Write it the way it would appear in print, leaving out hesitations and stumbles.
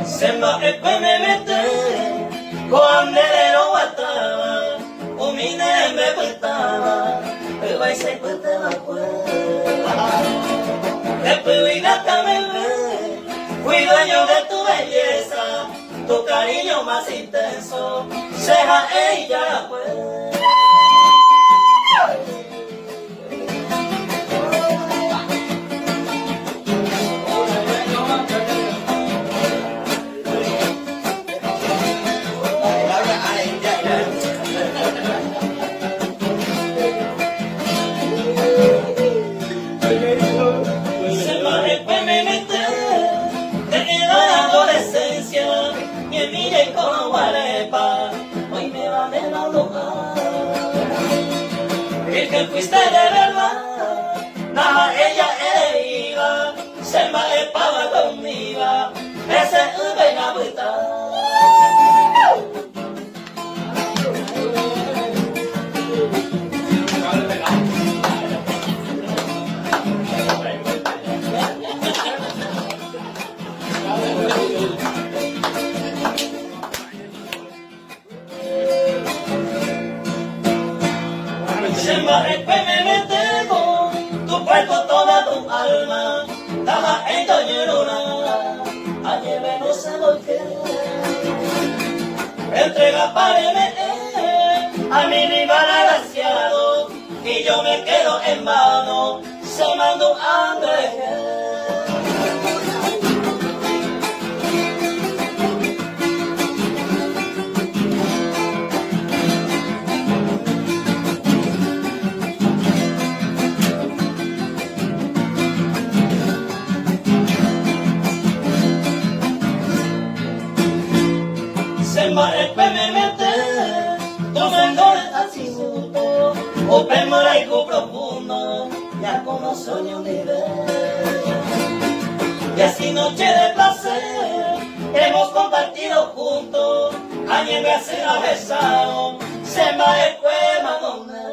Che mba'ekue memete ko'a nde reroguatáva, umi ne rembypytáva yváicha ipyteva'ekue. Repyvi natãmeve, fui dueño de tu belleza, tu cariño más intenso, che ha'e ijarakue. Virgen fuiste de verdad, ndaha'éi ja'ereíva, che mba'epáva conmiva, hese'ỹve japyta. Che mba'ekue memetévo, tu cuerpo toda tu alma, ndaha'éi toñyrũrã, ajeve no sé por qué. Entregapa reme'ẽ a mi mi malagraciado, y yo me quedo en vano, che mandu'a nderehe. Che mba'ekue memete, tu mejor atributo, upe mborayhu profundo. Ñakonoce oñondive. Y así noche de placer hemos compartido juntos añembyasy ahechávo che mba'ekue manone.